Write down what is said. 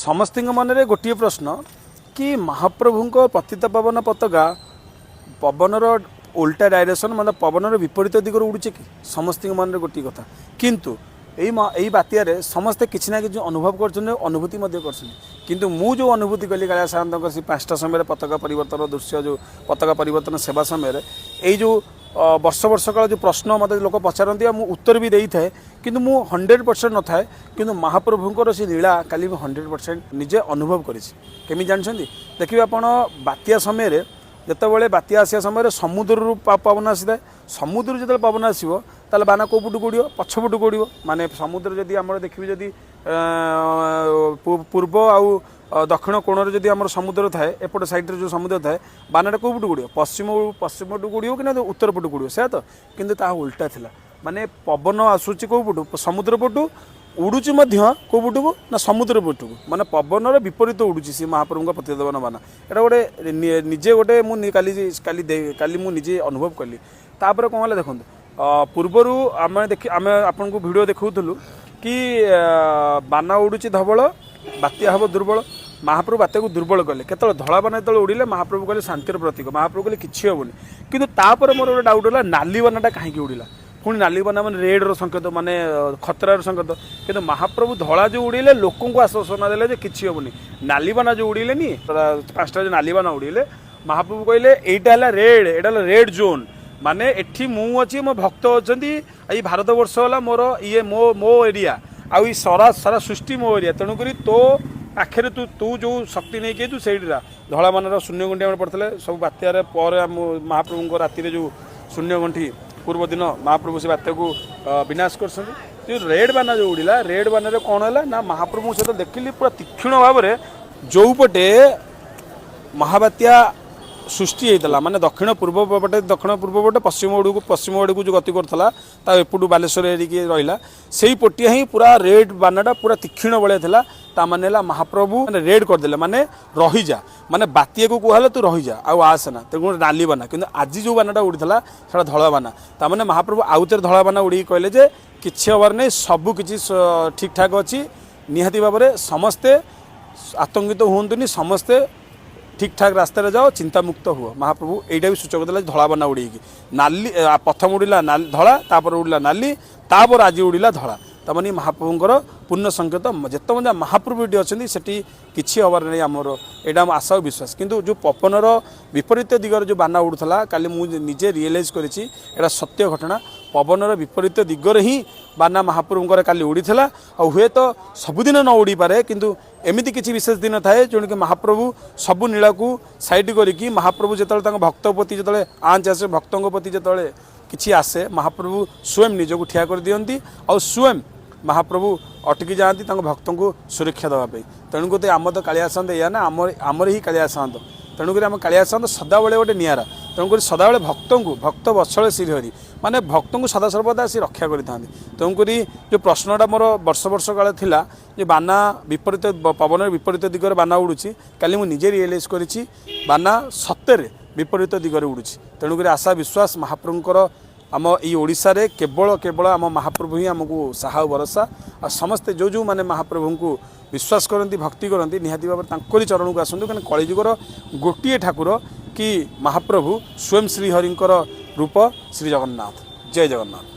ସମସ୍ତଙ୍କ ମନରେ ଗୋଟିଏ ପ୍ରଶ୍ନ କି ମହାପ୍ରଭୁଙ୍କ ପତିତ ପାବନ ପତାକା ପବନର ଓଲଟା ଡାଇରେକ୍ସନ୍, ମାନେ ପବନର ବିପରୀତ ଦିଗରେ ଉଡ଼ୁଛି କି? ସମସ୍ତଙ୍କ ମନରେ ଗୋଟିଏ କଥା। କିନ୍ତୁ ଏଇ ବାତ୍ୟାରେ ସମସ୍ତେ କିଛି ନା କିଛି ଅନୁଭବ କରୁଛନ୍ତି, ଅନୁଭୂତି ମଧ୍ୟ କରୁଛନ୍ତି। କିନ୍ତୁ ମୁଁ ଯେଉଁ ଅନୁଭୂତି କଲି କାଳିଆ ସାଆନ୍ତଙ୍କ ସେ 5ଟା ସମୟରେ ପତାକା ପରିବର୍ତ୍ତନ ଦୃଶ୍ୟ, ଯେଉଁ ପତାକା ପରିବର୍ତ୍ତନ ସେବା ସମୟରେ, ଏଇ ଯେଉଁ ବର୍ଷ ବର୍ଷ କାଳ ଯେଉଁ ପ୍ରଶ୍ନ ମୋତେ ଲୋକ ପଚାରନ୍ତି ଆଉ ମୁଁ ଉତ୍ତର ବି ଦେଇଥାଏ, କିନ୍ତୁ ମୁଁ 100% ନଥାଏ। କିନ୍ତୁ ମହାପ୍ରଭୁଙ୍କର ସେ ଲୀଳା କାଲି ମୁଁ 100% ନିଜେ ଅନୁଭବ କରିଛି। କେମିତି ଜାଣିଛନ୍ତି? ଦେଖିବେ ଆପଣ, ବାତ୍ୟା ସମୟରେ, ଯେତେବେଳେ ବାତ୍ୟା ଆସିବା ସମୟରେ ସମୁଦ୍ରରୁ ପବନ ଆସିଥାଏ। ସମୁଦ୍ରରୁ ଯେତେବେଳେ ପବନ ଆସିବ, ତାହେଲେ ବାନା କେଉଁ ପଟକୁ ଉଡ଼ିବ? ପଛ ପଟକୁ ଉଡ଼ିବ। ମାନେ ସମୁଦ୍ର ଯଦି ଆମର ଦେଖିବେ, ଯଦି ପୂର୍ବ ଆଉ ଦକ୍ଷିଣ କୋଣରେ ଯଦି ଆମର ସମୁଦ୍ର ଥାଏ, ଏପଟ ସାଇଡ଼ରେ ଯେଉଁ ସମୁଦ୍ର ଥାଏ, ବାନାଟା କେଉଁ ପଟକୁ ଉଡ଼ିବ? ପଶ୍ଚିମ ପଟକୁ ଉଡ଼ିବ କି ନା ଉତ୍ତର ପଟକୁ ଉଡ଼ିବ? ସେୟା ତ। କିନ୍ତୁ ତାହା ଉଲ୍ଟା ଥିଲା। ମାନେ ପବନ ଆସୁଛି କେଉଁ ପଟୁ? ସମୁଦ୍ର ପଟୁ। ଉଡ଼ୁଛି ମଧ୍ୟ କେଉଁ ପଟକୁ ନା ସମୁଦ୍ର ପଟକୁ। ମାନେ ପବନର ବିପରୀତ ଉଡ଼ୁଛି ସେ ମହାପ୍ରଭୁଙ୍କ ପତିତପାବନ ବାନା। ଏଇଟା ଗୋଟେ ନିଜେ ଗୋଟେ ମୁଁ କାଲି କାଲି କାଲି ମୁଁ ନିଜେ ଅନୁଭବ କଲି। ତାପରେ କ'ଣ ହେଲା ଦେଖନ୍ତୁ। ପୂର୍ବରୁ ଆମେ ଆପଣଙ୍କୁ ଭିଡ଼ିଓ ଦେଖାଉଥିଲୁ କି ବାନା ଉଡ଼ୁଛି ଧବଳ, ବାତ୍ୟା ହେବ ଦୁର୍ବଳ। ମହାପ୍ରଭୁ ବାତ୍ୟାକୁ ଦୁର୍ବଳ କଲେ କେତେବେଳେ? ଧଳା ବାନା ଯେତେବେଳେ ଉଡ଼ିଲେ, ମହାପ୍ରଭୁ କହିଲେ ଶାନ୍ତିର ପ୍ରତୀକ। ମହାପ୍ରଭୁ କହିଲେ କିଛି ହେବନି। କିନ୍ତୁ ତାପରେ ମୋର ଗୋଟେ ଡାଉଟ୍ ହେଲା, ନାଲି ବାନାଟା କାହିଁକି ଉଡ଼ିଲା ପୁଣି? ନାଲି ବାନା ମାନେ ରେଡ଼ର ସଂକେତ, ମାନେ ଖତରାର ସଂକେତ। କିନ୍ତୁ ମହାପ୍ରଭୁ ଧଳା ଯେଉଁ ଉଡ଼ିଲେ, ଲୋକଙ୍କୁ ଆଶ୍ୱାସନା ଦେଲେ ଯେ କିଛି ହେବନି। ନାଲି ବାନା ଯେଉଁ ଉଡ଼ିଲେନି, 5ଟା ଯେଉଁ ନାଲି ବାନା ଉଡ଼ିଲେ, ମହାପ୍ରଭୁ କହିଲେ ଏଇଟା ହେଲା ରେଡ୍, ଏଇଟା ହେଲା ରେଡ୍ ଜୋନ୍। ମାନେ ଏଠି ମୁଁ ଅଛି, ମୋ ଭକ୍ତ ଅଛନ୍ତି, ଏଇ ଭାରତବର୍ଷ ହେଲା ମୋର, ଇଏ ମୋ ମୋ ଏରିଆ, ଆଉ ଏଇ ସାରା ସାରା ସୃଷ୍ଟି ମୋ ଏରିଆ। ତେଣୁକରି ତୋ ପାଖରେ ତୁ ତୁ ଯେଉଁ ଶକ୍ତି ନେଇକି ତୁ ସେଇଠି ରା। ଧଳା ବାନାର ଶୂନ୍ୟ ଗଣ୍ଠି ଆମର ପଡ଼ିଥିଲେ ସବୁ ବାତ୍ୟାରେ ପରେ। ଆମ ମହାପ୍ରଭୁଙ୍କ ରାତିରେ ଯେଉଁ ଶୂନ୍ୟ ଗଣ୍ଠି, ପୂର୍ବ ଦିନ ମହାପ୍ରଭୁ ସେ ବାତ୍ୟାକୁ ବିନାଶ କରିଛନ୍ତି। ଯେଉଁ ରେଡ୍ ବାନା ଯେଉଁ ଉଡ଼ିଲା, ରେଡ୍ ବାନାରେ କ'ଣ ହେଲା ନା ମହାପ୍ରଭୁଙ୍କ ସହିତ ଦେଖିଲି ପୁରା ତୀକ୍ଷ୍ଣ ଭାବରେ ଯେଉଁପଟେ ମହାବାତ୍ୟା ସୃଷ୍ଟି ହେଇଥିଲା, ମାନେ ଦକ୍ଷିଣ ପୂର୍ବ ପଟେ, ଦକ୍ଷିଣ ପୂର୍ବ ପଟେ ପଶ୍ଚିମ ଆଡ଼କୁ ଯେଉଁ ଗତି କରୁଥିଲା, ତା ଏପଟୁ ବାଲେଶ୍ୱର ଏରିକି ରହିଲା, ସେଇ ପଟିଆ ହିଁ ପୁରା ରେଡ୍ ବାନାଟା ପୁରା ତୀକ୍ଷ୍ଣ ଭଳିଆ ଥିଲା। ତା ମାନେ ହେଲା ମହାପ୍ରଭୁ ମାନେ ରେଡ୍ କରିଦେଲେ, ମାନେ ରହିଯା, ମାନେ ବାତ୍ୟାକୁ କୁହାହେଲା ତୁ ରହିଯା ଆଉ ଆସେନା। ତେଣୁ ନାଲି ବାନା। କିନ୍ତୁ ଆଜି ଯେଉଁ ବାନାଟା ଉଡ଼ିଥିଲା, ସେଟା ଧଳା ବାନା। ତା ମାନେ ମହାପ୍ରଭୁ ଆଉ ଥରେ ଧଳା ବାନା ଉଡ଼ିକି କହିଲେ ଯେ କିଛି ହେବାର ନାହିଁ, ସବୁ କିଛି ଠିକ୍ ଠାକ୍ ଅଛି। ନିହାତି ଭାବରେ ସମସ୍ତେ ଆତଙ୍କିତ ହୁଅନ୍ତୁନି, ସମସ୍ତେ ଠିକ୍ ଠାକ୍ ରାସ୍ତାରେ ଯାଅ, ଚିନ୍ତାମୁକ୍ତ ହୁଅ। ମହାପ୍ରଭୁ ଏଇଟା ବି ସୂଚକ ଦେଲା ଧଳା ବାନା ଉଡ଼େଇକି। ନାଲି ପ୍ରଥମ ଉଡ଼ିଲା ନାଲି, ଧଳା, ତାପରେ ଉଡ଼ିଲା ନାଲି, ତାପରେ ଆଜି ଉଡ଼ିଲା ଧଳା। ତାମାନେ ମହାପ୍ରଭୁଙ୍କର ପୂର୍ଣ୍ଣ ସଂକେତ, ଯେତେବେଳେ ମହାପ୍ରଭୁ ଏଠି ଅଛନ୍ତି, ସେଠି କିଛି ହେବାର ନାହିଁ ଆମର। ଏଇଟା ଆମ ଆଶା ଓ ବିଶ୍ୱାସ। କିନ୍ତୁ ଯେଉଁ ପବନର ବିପରୀତ ଦିଗରେ ଯେଉଁ ବାନା ଉଡ଼ୁଥିଲା, କାଲି ମୁଁ ନିଜେ ରିଏଲାଇଜ୍ କରିଛି, ଏଇଟା ସତ୍ୟ ଘଟଣା। ପବନର ବିପରୀତ ଦିଗରେ ହିଁ ବାନା ମହାପ୍ରଭୁଙ୍କର କାଲି ଉଡ଼ିଥିଲା। ଆଉ ହୁଏତ ସବୁଦିନ ନ ଉଡ଼ିପାରେ, କିନ୍ତୁ ଏମିତି କିଛି ବିଶେଷ ଦିନ ଥାଏ ଯେଉଁଠିକି ମହାପ୍ରଭୁ ସବୁ ନୀଳାକୁ ସାଇଡ୍ କରିକି, ମହାପ୍ରଭୁ ଯେତେବେଳେ ତାଙ୍କ ଭକ୍ତ ପ୍ରତି ଯେତେବେଳେ ଆଞ୍ଚ ଆସେ, ଭକ୍ତଙ୍କ ପ୍ରତି ଯେତେବେଳେ କିଛି ଆସେ, ମହାପ୍ରଭୁ ସ୍ୱୟଂ ନିଜକୁ ଠିଆ କରିଦିଅନ୍ତି ଆଉ ସ୍ୱୟଂ ମହାପ୍ରଭୁ ଅଟକି ଯାଆନ୍ତି ତାଙ୍କ ଭକ୍ତଙ୍କୁ ସୁରକ୍ଷା ଦେବା ପାଇଁ। ତେଣୁକରି ଆମ ତ କାଳିଆ ସାଆନ୍ତ ଏଇଆ ନା, ଆମର ହିଁ କାଳିଆ ସାଆନ୍ତ। ତେଣୁକରି ଆମ କାଳିଆ ସାଆନ୍ତ ସଦାବେଳେ ଗୋଟେ ନିଆରା। ତେଣୁକରି ସଦାବେଳେ ଭକ୍ତଙ୍କୁ, ଭକ୍ତ ବତ୍ସଳ ଶ୍ରୀହରି, ମାନେ ଭକ୍ତଙ୍କୁ ସଦାସର୍ବଦା ସେ ରକ୍ଷା କରିଥାନ୍ତି। ତେଣୁକରି ଯେଉଁ ପ୍ରଶ୍ନଟା ମୋର ବର୍ଷ ବର୍ଷ କାଳ ଥିଲା ଯେ ବାନା ବିପରୀତ, ପବନର ବିପରୀତ ଦିଗରେ ବାନା ଉଡ଼ୁଛି, କାଲି ମୁଁ ନିଜେ ରିଏଲାଇଜ୍ କରିଛି, ବାନା ସତରେ ବିପରୀତ ଦିଗରେ ଉଡ଼ୁଛି। ତେଣୁକରି ଆଶା ବିଶ୍ୱାସ ମହାପ୍ରଭୁଙ୍କର, ଆମ ଏଇ ଓଡ଼ିଶାରେ କେବଳ କେବଳ ଆମ ମହାପ୍ରଭୁ ହିଁ ଆମକୁ ସାହା ଓ ଭରସା। ଆଉ ସମସ୍ତେ ଯେଉଁ ଯେଉଁମାନେ ମହାପ୍ରଭୁଙ୍କୁ ବିଶ୍ୱାସ କରନ୍ତି, ଭକ୍ତି କରନ୍ତି, ନିହାତି ଭାବରେ ତାଙ୍କରି ଚରଣକୁ ଆସନ୍ତୁ। କାରଣ କଳିଯୁଗର ଗୋଟିଏ ଠାକୁର କି ମହାପ୍ରଭୁ ସ୍ୱୟଂ ଶ୍ରୀହରିଙ୍କର ରୂପ ଶ୍ରୀ ଜଗନ୍ନାଥ। ଜୟ ଜଗନ୍ନାଥ।